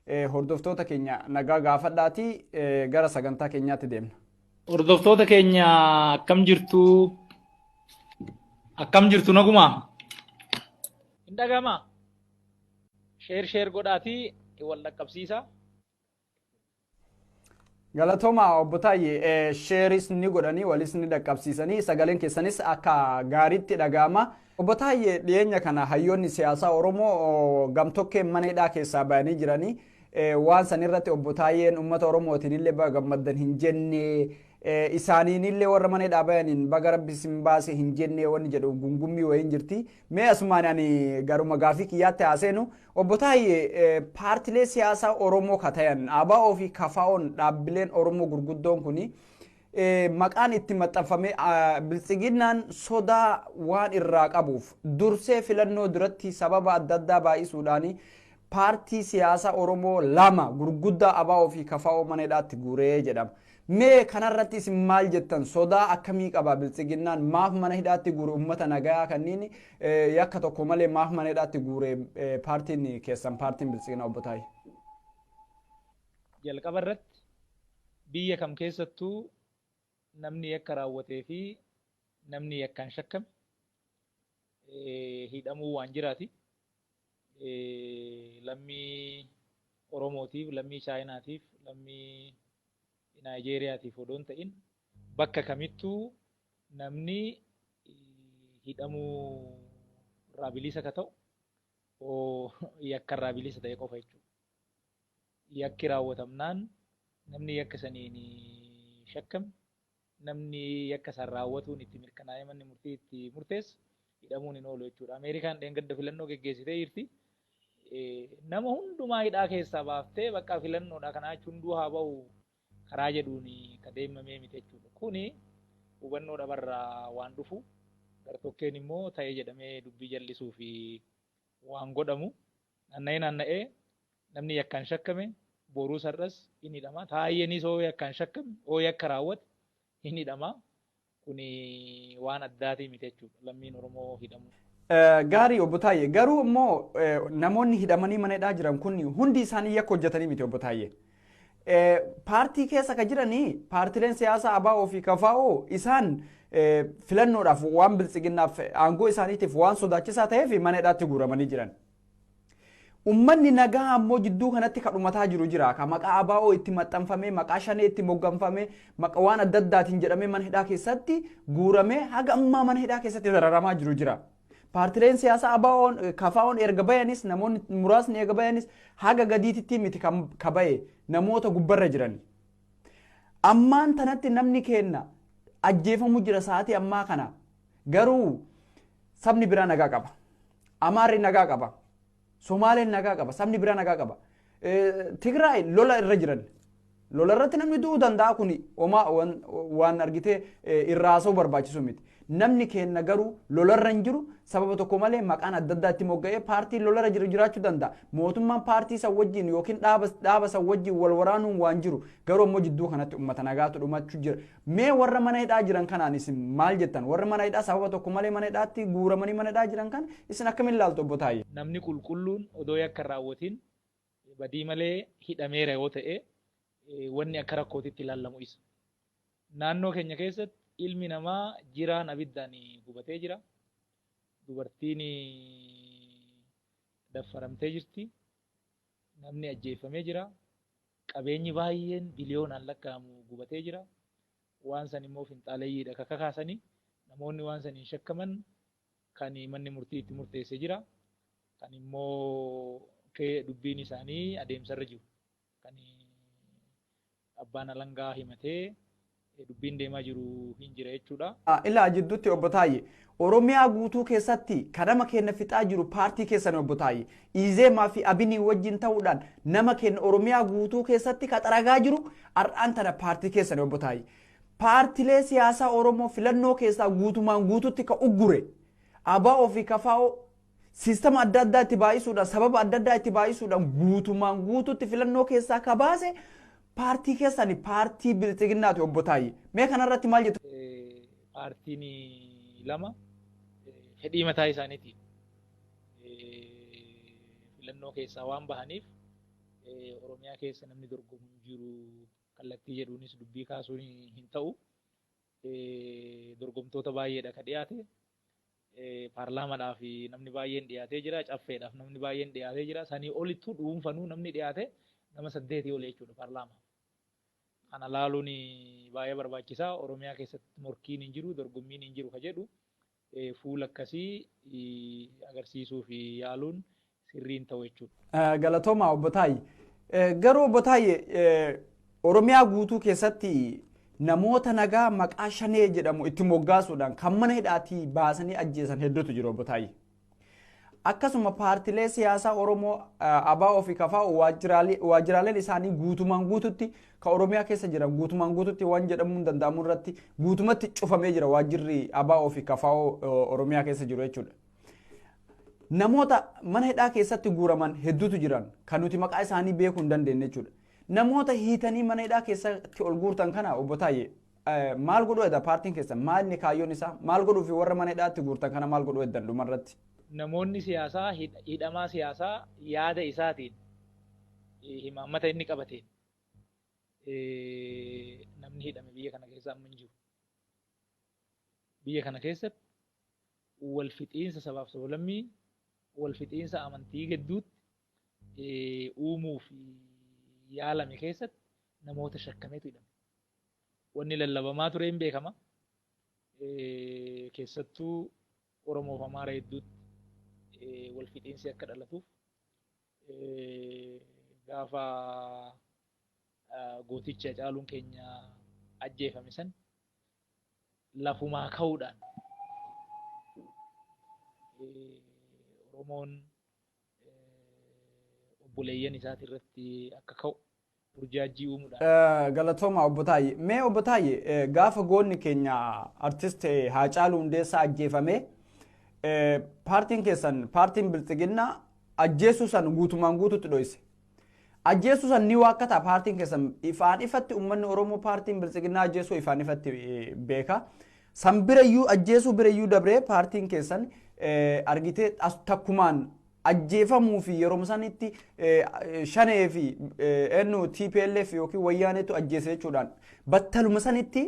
Hordoftoota keenya nagaa gaafadhaatii gara sagantaa keenyaatti deemna. Hordoftoota keenya, akkam jirtu? Akkam jirtu, nagumaa? Hin dhaga'amaa? Share share godhaatii wal dhaqqabsiisa. Galatooma, obbo Taayyee. Share-is ni godhanii, walis ni dhaqqabsiisanii, sagaleen keessanis akka gaariitti dhaga'ama. Obbo Taayyee, dhiyeenya kana hayyoonni siyaasaa Oromoo gamtokkeen mana hidhaa keessaa bayanii jiranii, waan san irratti obbo Taayyeen uummata Oromootiin illee baga gammaddan hin jenne, isaaniin illee warra mana hidhaa bayaniin baga Rabbi isin baase hin jenne wanni jedhu gungummii wayiin jirti. Mee asumaan ani garuma gaafii kiyyaatti haaseenu. Obbo Taayyee, paartilee siyaasaa Oromoo ka tayan ABO fi KFO'n, dhaabbileen Oromoo gurguddoon kuni maqaan itti maxxanfamee, Biltsiginnaan sodaa waan irraa qabuuf dursee filannoo duratti sababa adda addaa baay'isuudhaan paartii siyaasaa Oromoo lama gurguddaa ABO fi KFO mana hidhaatti guuree jedhama. Mee kanarratti isin maal jettan? Sodaa akkamii qaba Biltsiginnaan? Maaf mana hidhaatti guure uummata nagayaa kanneen yakka tokko malee? Maaf mana hidhaatti guure paartiin keessan, paartiin Biltsiginnaa, obbo Taayyee? Jalqaba irratti, biyya kam keessattuu namni yakka raawwatee fi namni yakkaan shakkame hidhamuu waan jiraati. Lammii Oromootiif, lammii Chaayinaatiif, lammii Naayijeeriyaatiif odoo hin ta'in, bakka kamittuu namni hidhamuu irraa bilisa ka ta'u yakka irraa bilisa ta'e qofa jechuudha. Yakki raawwatamnaan, namni yakka saniin shakkame, namni yakka san raawwatuun itti mirkanaa'ee manni murtii itti murteesse hidhamuun hin oolu jechuudha. Ameerikaan dheengadda filannoo geggeessitee jirti. Nama hundumaa hidhaa keessaa baaftee bakka filannoodha kanaa jechuun hunduu haa bahu karaa jedhuun ka deemamee miti jechuudha. Kuni hubannoo dhabarraa waan dhufu, gartokkeen immoo ta'ee jedhamee dubbii jal'isuu fi waan godhamu. Naanna'ee naanna'ee namni yakkaan shakkame boruu sar'as hin hidhama. Taayyeenis hoo yakkaan shakkame, hoo yakka raawwate hin hidhama. Kuni waan addaatii miti jechuudha, lammiin Oromoo hidhamu. Gaarii, obbo Taayyee, garuu immoo namoonni hidhamanii mana hidhaa jiran kun hundi isaanii yakka hojjetanii miti, obbo Taayyee. Paartii keessa ka jiranii, paartileen siyaasaa ABO fi KFO, isaan filannoodhaaf waan Biltsiginnaaf aangoo isaaniitiif waan sodaachisaa ta'eef mana hidhaatti guuramanii jiran. Ummanni nagaa ammoo jidduu kanatti ka dhumataa jiru jira. Ka maqaa ABO itti maxxanfamee, maqaa Shanee itti mogganfamee, maqaa waan adda addaatiin jedhamee mana hidhaa keessatti guuramee haga ammaa mana hidhaa keessatti dararamaa jiru jira. Paartileen siyaasaa ABO'n, KFO'n erga bayanis, namoonni muraasni erga bayanis, haga gadiititti miti kan ka baye, namoota gubbarra jiran. Ammaan tanatti namni keenna ajjeefamu jira sa'aatii ammaa kana. Garuu sabni biraa nagaa qaba. Amaarri nagaa qaba. Somaaleen nagaa qaba. Sabni biraa nagaa qaba. Tigraay lola irra jiran. Lola irratti namni du'uu danda'a, kuni homaa waan argitee irraa haasa'uu barbaachisu miti. Namni keenna garuu lolarra hin jiru, sababa tokko malee maqaan adda addaa itti mogga'ee paartiin lolarra jiru jiraachuu danda'a. Mootummaan paartii san wajjin yookiin dhaaba san wajjin wal waraanuun waan jiru, garuu ammoo jidduu kanatti uummata nagaatu dhumachuu jira. Mee warra mana hidhaa jiran kanaan isin maal jettan? Warra mana hidhaa sababa tokko malee mana hidhaatti guuramanii mana hidhaa jiran kan isin akkamiin ilaaltu, obbo Taayyee? Namni qulqulluun odoo yakka hin raawwatin badii malee hidhameera yoo ta'e, wanni akka rakkootitti ilaalamu isa. Naannoo keenya keessatti ilmi namaa jiraan abiddaan gubatee jira. Dubartiin daffaramtee jirti. Namni ajjeefamee jira. Qabeenyi baay'een biliyoonaan lakkaa'amu gubatee jira. Waan san immoo finxaaleyyiidha ka kakaasanii, namoonni waan saniin shakkaman kan manni murtii itti murteesse jira. Kan immoo dubbiin isaanii adeemsarra jiru. Kan abbaan alangaa himatee dubbiin deemaa jiru hin jira jechuudha. Ilaa, jidduutti, obbo Taayyee, Oromiyaa guutuu keessatti kan nama keenya fixaa jiru paartii keessan, obbo Taayyee. Izeemaa fi Abinii wajjin ta'uudhaan nama keenya Oromiyaa guutuu keessatti ka xaragaa jiru har'aan tana paartii keessan, obbo Taayyee. Paartilee siyaasaa Oromoo filannoo keessaa guutumaan guututti ka uggure ABO fi KFO siistama adda addaa itti baay'isuudhaan, sababa adda addaa itti baay'isuudhaan guutumaan guututti filannoo keessaa ka baase paartii keessani, paartii Biltsiginnaati, obbo Taayyee. Mee kanarratti maal jettu? Paartiin lama fedhii mataa isaaniitiin filannoo keessaa waan bahaniif Oromiyaa keessa namni dorgomu hin jiru kallattii jedhuunis dubbii kaasuun hin ta'u. Dorgomtoota baay'eedha ka dhiyaate. Paarlaamaadhaaf namni baay'een dhiyaatee jira. Caffeedhaaf namni baay'een dhiyaatee jira. Sanii olittuu dhuunfanuu namni dhiyaate nama 8 ol jechuudha paarlaamaa. Kana laaluun baay'ee barbaachisaa. Oromiyaa keessatti morkiin hin jiru, dorgommiin hin jiru ka jedhu fuula akkasii agarsiisuu fi yaaluun sirriin ta'u jechuudha. Galatoomaa obbo Taayye. Garuu obbo Taayye, Oromiyaa guutuu keessatti namoota nagaa maqaa shanee jedhamu itti moggaasuudhaan kan mana hidhaatii baasanii ajjeesan hedduutu jiru obbo Taayye. Akkasuma paartilee siyaasaa Oromoo ABO fi KFO waajjiraaleen isaanii guutumaan guututti kan Oromiyaa keessa jiran guutumaan guututti waan jedhamuu hin danda'amu irratti guutumatti cufamee jira waajjirri ABO fi KFO Oromiyaa keessa jiru jechuudha. Namoota mana hidhaa keessatti guuraman hedduutu jiran kan nuti maqaa isaanii beekuu hin dandeenye jechuudha. Namoota hiitanii mana hidhaa keessatti ol guurtan kana obbo Taayye, maal godhuu edda paartiin keessan? Maal inni kaayyoon isaa? Maal godhuu fi warra mana hidhaatti guurtan kana maal godhuu eddan dhumarratti? Namoonni siyaasaa, hidhamaa siyaasaa yaada isaatiin, himaammata inni qabateen namni hidhame biyya kana keessa amma hin jiru. Biyya kana keessatti wal fixiinsa sabaaf sablammii, wal fixiinsa amantii gidduutti uumuu fi yaalame keessatti namoota shakkameetu hidhame. Wanni lallabamaa ture hin beekama. Keessattuu Oromoof Amaara hedduutti wal fixiinsi akka dhalatuuf gaafa gooticha Caaluun keenya ajjeefame san lafumaa ka'uudhaan Oromoon obboleeyyan isaati irratti akka ka'u burjaajii uumuudhaan. Galatooma obbo Taayye. Mee obbo Taayye, gaafa goonni keenya artist Haacaaluu Hundeessaa ajjeefame paartiin keessan, paartiin Bilxiginnaa, ajjeesuu san guutumaan guututti dhoyse. Ajjeesuu san ni waakkata paartiin keessan ifaan ifatti. Uummanni Oromoo paartiin Bilxiginnaa ajjeesuu ifaan ifatti beeka. San birayyuu, ajjeesuu birayyuu dabree paartiin keessan argitee as takkumaan ajjeefamuu fi yeroo sanitti shanee fi eenyu TPLF yookiin wayyaaneetu ajjeese jechuudhaan battaluma sanitti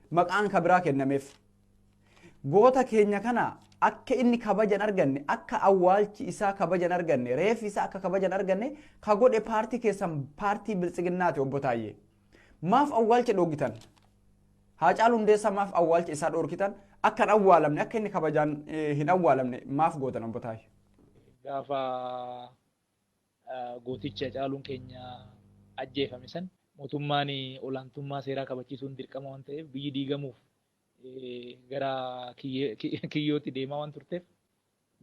maqaan kabiraa kennameef. Goota keenya kana akka inni kabajan arganne, akka awwaalchi isaa kabajan arganne, reeffi isaa akka kabajan arganne ka godhe paartii keessan, paartii Biltsiginnaati obbo Taayyee. Maaf awwaalcha dhoorkitan? Haacaaluu Hundeessaa maaf awwaalcha isaa dhoorkitan? Akka hin awwaalamne, akka inni kabajaan hin awwaalamne maaf gootan obbo Taayyee? Gaafa gooticha Caaluun keenya ajjeefame san mootummaan olaantummaa seeraa kabachiisuun dirqama waan ta'eef, biyyi diigamuuf gara kiyyootti deemaa waan turteef,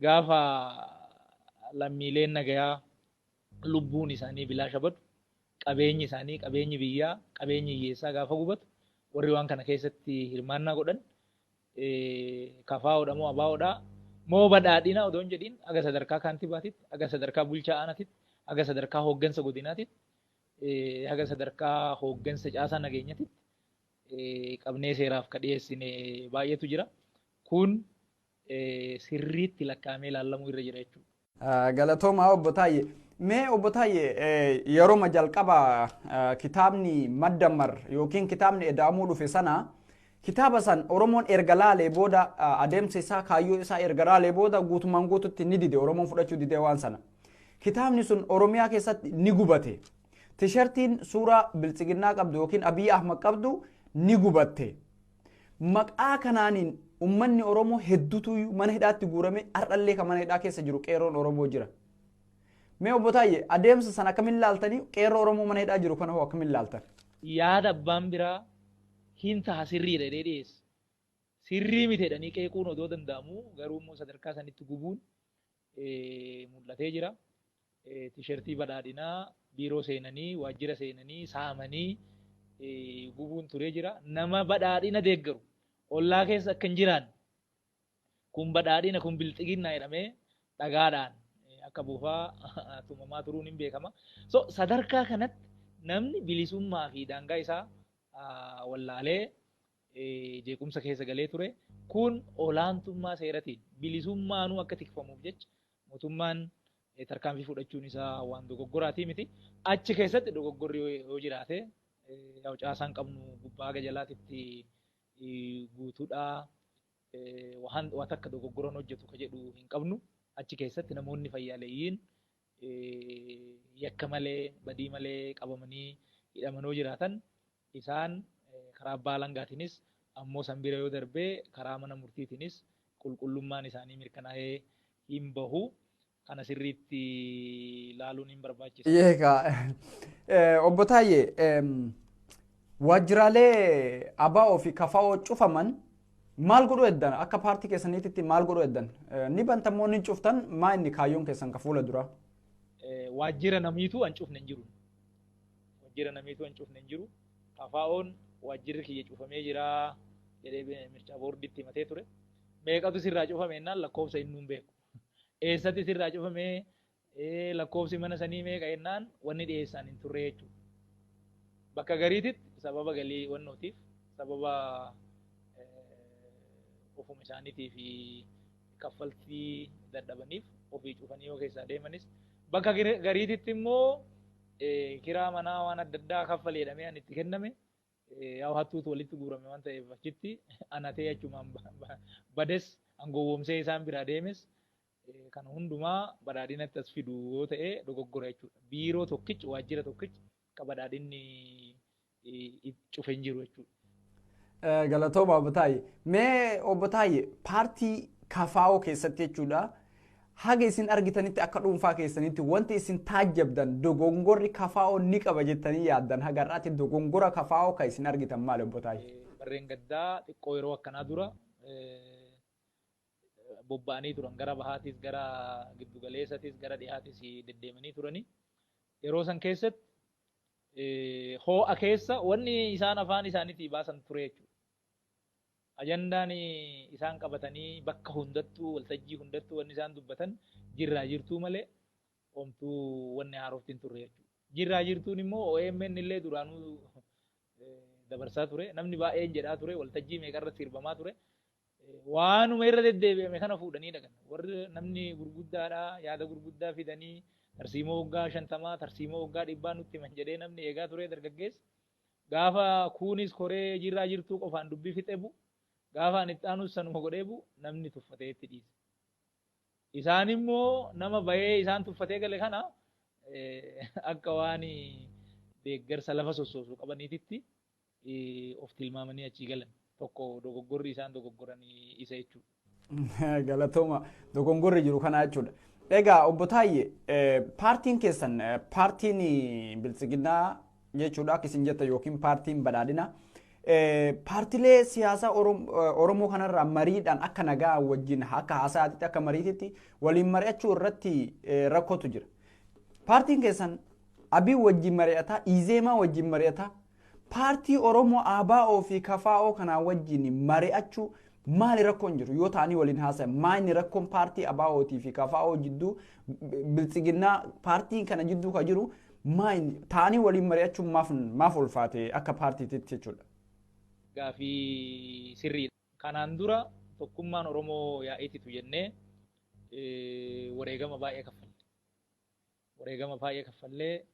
gaafa lammiileen nagayaa lubbuun isaanii bilaasha badu, qabeenyi isaanii, qabeenyi biyyaa, qabeenyi hiyyeessaa gaafa gubatu, warri waan kana keessatti hirmaannaa godhan KFOdha moo ABOdha moo badhaadhina odoo hin jedhiin, aga sadarkaa kaantibaatitti, aga sadarkaa bulchaa aanaatitti, aga sadarkaa hooggansa godinaatitti, haga sadarkaa hooggansa caasaa nageenyatitti qabnee seeraaf ka dhiyeessine baay'eetu jira. Kun sirriitti lakkaa'amee ilaalamuu irra jira jechuudha. Galatoomaa obbo Taayyee. Mee obbo Taayyee, yeroo jalqaba kitaabni Maddammar yookiin kitaabni Eda'amuu dhufe sana, kitaaba san Oromoon erga laalee booda, adeemsa isaa, kaayyoo isaa erga laalee booda guutumaan guututti ni dide. Oromoon fudhachuu dide waan sana. Kitaabni sun Oromiyaa keessatti ni gubate. Tishartiin suuraa Biltsiginnaa qabdu yookiin Abiy Ahmad qabdu ni gubatte. Maqaa kanaaniin uummanni Oromoo hedduutu mana hidhaatti guurame. Har'allee kan mana hidhaa keessa jiru qeerroon Oromoo jira. Mee obbo Taayyee, adeemsa sana akkamiin laaltanii? Qeerroo Oromoo mana hidhaa jiru kana hoo akkamiin laaltan? Yaada abbaan biraa hin taha, sirriidha jedhee dhiyeesse. Sirrii miti jedhanii qeequun odoo danda'amu, garuu immoo sadarkaa sanitti gubuun mul'atee jira. Tishertii badhaadhinaa biiroo seenanii, waajjira seenanii saamanii gubuun turee jira. Nama badhaadhina deeggaru ollaa keessa akka hin jiraanne, kun badhaadhina, kun bilxiginnaa jedhamee dhagaadhaan akka buufaa tumamaa turuun hin beekama. So sadarkaa kanatti namni bilisummaa fi daangaa isaa wallaalee jeequmsa keessa galee ture. Kun olaantummaa seeratiin bilisummaanuu akka tikfamuuf jecha mootummaan Tarkaanfii fudhachuun isaa waan dogoggoraatii miti. Achi keessatti dogoggorri yoo jiraate, caasaan qabnu gubbaa haga jalaatitti guutuudhaa, waan takka dogoggoran hojjetu ka jedhu hin qabnu. Achi keessatti namoonni fayyaaleeyyiin yakka malee, badii malee qabamanii hidhaman yoo jiraatan, isaan karaa abbaa alangaatiinis, ammoo san bira yoo darbee karaa mana murtiitiinis qulqullummaan isaanii mirkanaa'ee hin bahu. Kana sirriitti ilaaluun hin barbaachisa. Egaa obbo Taayyee, waajjiraalee ABO fi KFO cufaman maal godhuu eddan? Akka paartii keessaniititti maal godhuu eddan? Ni bantammoo ni cuftan? Maa inni kaayyoon keessan ka fuula dura? Waajjira namiitu an cufne hin jiru. Waajjira namiitu an cufne hin jiru. KFO'n waajjirri kiyya cufamee jira jedhee mircaa boordiitti himatee ture. Meeqatu sirraa cufame jennaan lakkoofsa inni hin beeku. Eessatti sirraa cufamee, lakkoofsi mana sanii meeqa jennaan wanni dhiyeessaan hin turre jechuudha. Bakka gariititti sababa galii wannootiif, sababa ofuma isaaniitii fi kaffaltii dadhabaniif ofii cufanii yoo keessaa deemanis, bakka gariititti immoo kiraa manaa waan adda addaa kaffalee jedhamee an itti kenname yaa hattuutu walitti guurame waan ta'eef achitti anatee achumaan bades, an gowwoomsee isaan biraa deemes. Kana hundumaa badhaadhinatti as fidu yoo ta'e dogoggora jechuudha. Biiroo tokkichi, waajjira tokkichi akka badhaadhinni cufe hin jiru jechuudha. Galatooma obbo Taayyee. Mee obbo Taayyee, paartii KFO keessatti jechuudha, haga isin argitanitti, akka dhuunfaa keessanitti wanti isin taajjabdan, dogongorri KFO ni qaba jettanii yaaddan, haga har'aatti dogongora KFO kan isin argitan maali, obbo Taayyee? Barreen gaddaa xiqqoo yeroo akkanaa dura bobba'anii turan, gara bahaatis, gara giddugaleessatis, gara dhihaatis deddeemanii turani. Yeroo san keessatti hoo'a keessa wanni isaan afaan isaaniitii baasan ture jechuudha. Ajandaan isaan qabatanii bakka hundattuu, waltajjii hundattuu wanni isaan dubbatan jirraa jirtuu malee homtuu wanni haarofti hin turre jechuudha. Jirraa jirtuun immoo OMN illee duraanuu dabarsaa ture. Namni baay'een jedhaa ture. Waltajjii meeqarratti sirbamaa ture. Waanuma irra deddeebi'ame kana fuudhanii dhaqan. Warri namni gurguddaadha, yaada gurguddaa fidanii tarsiimoo waggaa 50, tarsiimoo waggaa 100 nutti himan jedhee namni eegaa ture dargaggeessa. Gaafa kuunis koree jirraa jirtuu qofaan dubbii fixee bu'u, gaafa ani itti aanus sanuma godhee bu'u, namni tuffatee itti dhiise. Isaan immoo nama bahee isaan tuffatee gale kana akka waan deeggarsa lafa sossoosu qabaniititti of tilmaamanii achii galan. Tokko dogoggorri isaan dogoggoranii isa jechuudha. Galatooma, dogongorri jiru kana jechuudha. Egaa obbo Taayyee, paartiin keessan, paartiin Biltsiginnaa jechuudha akka isin jetta, yookiin paartiin badhaadhina, paartilee siyaasaa Oromoo kanarraa mariidhaan akka nagaa wajjin, akka haasaatitti, akka mariititti waliin mari'achuu irratti rakkootu jira. Paartiin keessan Abii wajjin mari'ataa, Izeemaa wajjin mari'ataa, paartii Oromoo ABO fi KFO kanaa wajjin mari'achuu maali rakkoon jiru? Yoo ta'anii waliin haasayan maali rakkoon paartii ABOtii fi KFO jidduu, Biltsiginnaa paartiin kana jidduu ka jiru maali? Ta'anii waliin mari'achuun maaf ulfaate akka paartiititti jechuudha? Gaafii sirriidha. Kanaan dura tokkummaan Oromoo yaa'iititu jennee wareegama baay'ee kaffalle. Wareegama baay'ee kaffallee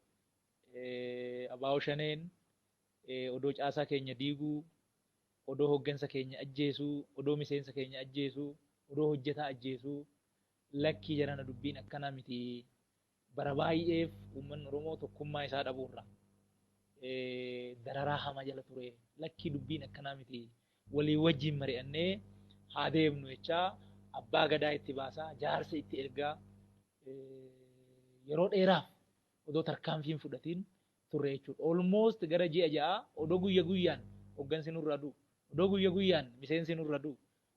ABO shaneen odoo caasaa keenya diiguu, odoo hooggansa keenya ajjeesuu, odoo miseensa keenya ajjeesuu, odoo hojjetaa ajjeesuu, lakkii jarana dubbiin akkanaa miti. Bara baay'eef uummanni Oromoo tokkummaa isaa dhabuurra dararaa hamaa jala ture. Lakkii dubbiin akkanaa miti. Walii wajjin mari'annee haa deemnu jechaa abbaa gadaa itti baasaa, jaarsa itti ergaa, yeroo dheeraaf odoo tarkaanfiin fudhatiin turre jechuudha. Almost gara ji'a 6 odoo guyya guyyaan hooggansi nurra du'u, odoo guyya guyyaan miseensi nurra du'u,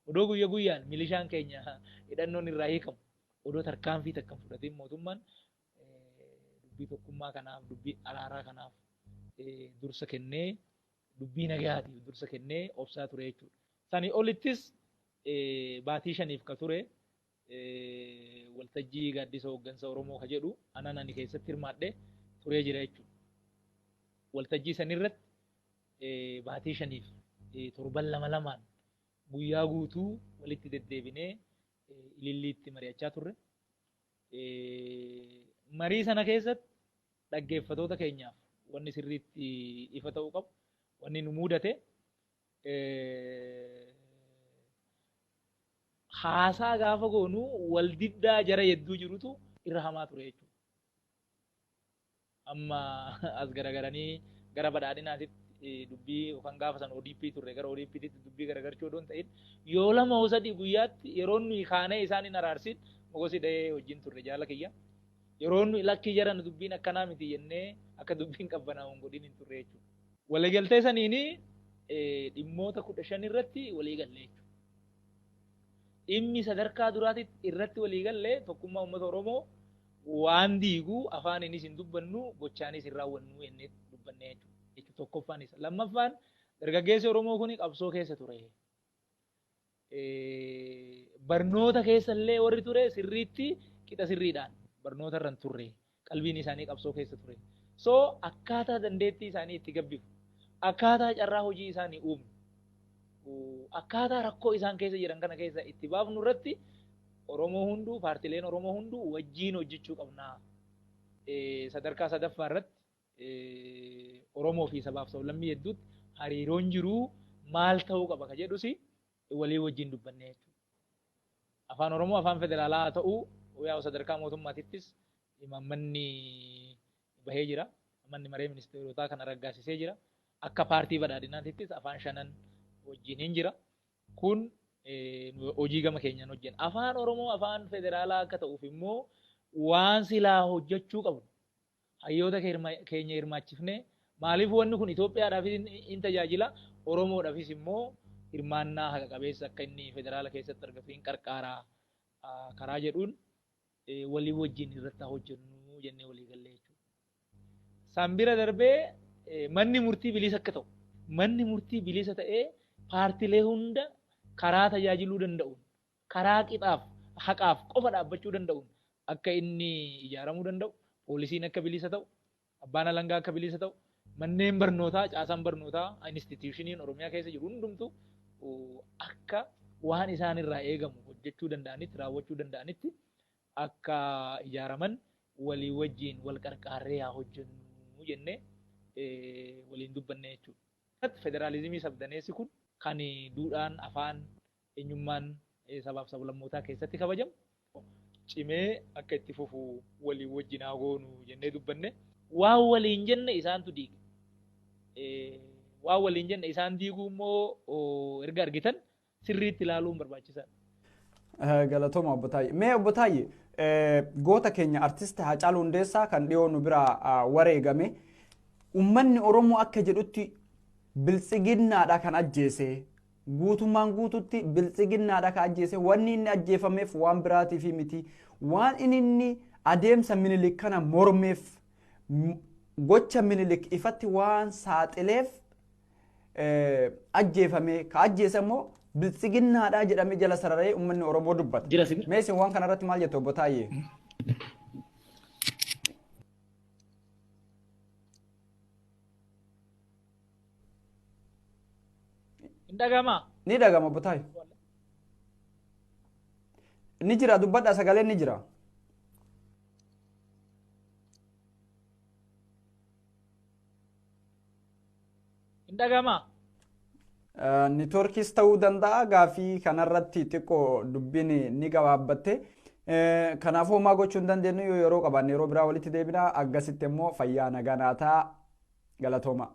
odoo guyya guyyaan milishaan keenya hidhannoon irraa hiikamu, odoo tarkaanfii takka hin fudhatiin mootummaan dubbii tokkummaa kanaaf, dubbii araaraa kanaaf dursa kennee, dubbii nagayaatiif dursa kennee obsaa ture jechuudha. Sanii olittis baatii 5f ka ture waltajjii gaaddisa hooggansa Oromoo ka jedhu anan ani keessatti hirmaadhe turee jira jechuudha. Waltajjii sanirratti baatii 5f torban lama lamaan guyyaa guutuu walitti deddeebinee ililliitti mari'achaa turre. Marii sana keessatti dhaggeeffatoota keenyaaf wanni sirriitti ifa ta'uu qabu, wanni nu mudate haasaa gaafa goonu waldiddaa jara hedduu jirutu irra hamaa ture jechuudha. Amma as garagaranii gara badhaadhinaatitti dubbii yookaan gaafa san ODP turre gara ODP'tti dubbii garagarchuu odoo hin ta'in yoo lama hoo sadii guyyaatti yeroo nuyi kaanee isaan hin araarsin mogosi dhahee wajjin turre jaala kiyya. Yeroo nuyi lakkii jaran dubbiin akkanaa miti jennee akka dubbiin qabbanaa'u hin godhin hin turre jechuudha. Waliigaltee saniini dhimmoota 15 irratti walii galle jechuudha. Dhimmi sadarkaa duraatitti irratti walii galle tokkummaa uummata Oromoo waan diigu afaaniinis hin dubbannu gochaanis hin raawwannu jennee dubbanne jechuudha. Tokkoffaan isa. Lammaffaan dargaggeessi Oromoo kun qabsoo keessa ture. Barnoota keessa illee warri ture sirriitti qixa sirriidhaan barnoota irra hin turre. Qalbiin isaanii qabsoo keessa ture. So akkaataa dandeettii isaanii itti gabbifu, akkaataa carraa hojii isaanii uumnu, akkaataa rakkoo isaan keessa jiran kana keessa itti baafnu irratti Oromoo hunduu paartileen Oromoo hunduu wajjiin hojjechuu qabna. Sadarkaa sadaffaa irratti Oromoo fi sabaaf sablammii hedduutti hariiroon jiru maal ta'uu qaba ka jedhus walii wajjin dubbannee jechuudha. Afaan Oromoo afaan federaalaa haa ta'uu yaa'u sadarkaa mootummaatittis imaammanni bahee jira. Manni maree ministeerotaa kana raggaasisee jira. Akka paartii badhaadhinaatittis afaan shanan wajjin hin jira. Kun hojii gama keenyaan hojjenna. Afaan Oromoo afaan federaalaa akka ta'uuf immoo waan silaa hojjechuu qabnu hayyoota keenya hirmaachifnee maaliif wanni kun Itoophiyaadhaafis hin tajaajila Oromoodhaafis immoo hirmaannaa haqa qabeessa akka inni federaala keessatti argatu hin qarqaara karaa jedhuun walii wajjin irratti haa hojjennu jennee walii gallee jechuudha. San bira darbee manni murtii bilisa akka ta'u manni murtii bilisa ta'ee paartilee hunda karaa tajaajiluu danda'uun karaa qixaaf haqaaf qofa dhaabbachuu danda'uun akka inni ijaaramuu danda'u poolisiin akka bilisa ta'u abbaan alangaa akka bilisa ta'u manneen barnootaa caasaan barnootaa instituushiniin Oromiyaa keessa jiru hundumtu akka waan isaan irraa eegamu hojjechuu danda'anitti raawwachuu danda'anitti akka ijaaraman walii wajjin wal qarqaarree haa hojjennu jennee waliin dubbanne jechuudha. Federaalizimii sabdaneessi kun kan duudhaan afaan eenyummaan sabaaf sablammootaa keessatti kabajamu cimee akka itti fufu walii wajjin haa goonu jennee dubbanne. Waan waliin jenne isaantu diige. Waan waliin jenne isaan diiguu immoo erga argitan sirriitti ilaaluun barbaachisaadha. Galatooma obbo Taayye. Mee obbo Taayye goota keenya artist Haacaaluu Hundeessaa kan dhiyoo nu biraa wareegame uummanni Oromoo akka jedhutti biltsiginnaadha kan ajjeese guutummaan guututti biltsiginnaadha kan ajjeese wanni inni ajjeefameef waan biraatiif miti waan inni adeemsa Minilik kana mormeef gocha Minilik ifatti waan saaxileef ajjeefame ka ajjeese immoo biltsiginnaadha jedhamee jala sararee uummanni Oromoo dubbata. Jira sibir. Mee isin waan kanarratti maal jettu obbo Taayyee? Hin dhagamaa? Ni dhagama obbo Taayyee. Ni jira dubbadha sagaleen ni jira. Hin dhagamaa? Niitoorkiis ta'uu danda'a gaafii kanarratti xiqqoo dubbiin ni gabaabbatte. Kanaafuu homaa gochuu hin dandeenyu yoo yeroo qabaanne yeroo biraa walitti deebina akkasitti immoo fayyaa nagaa naataa galatooma.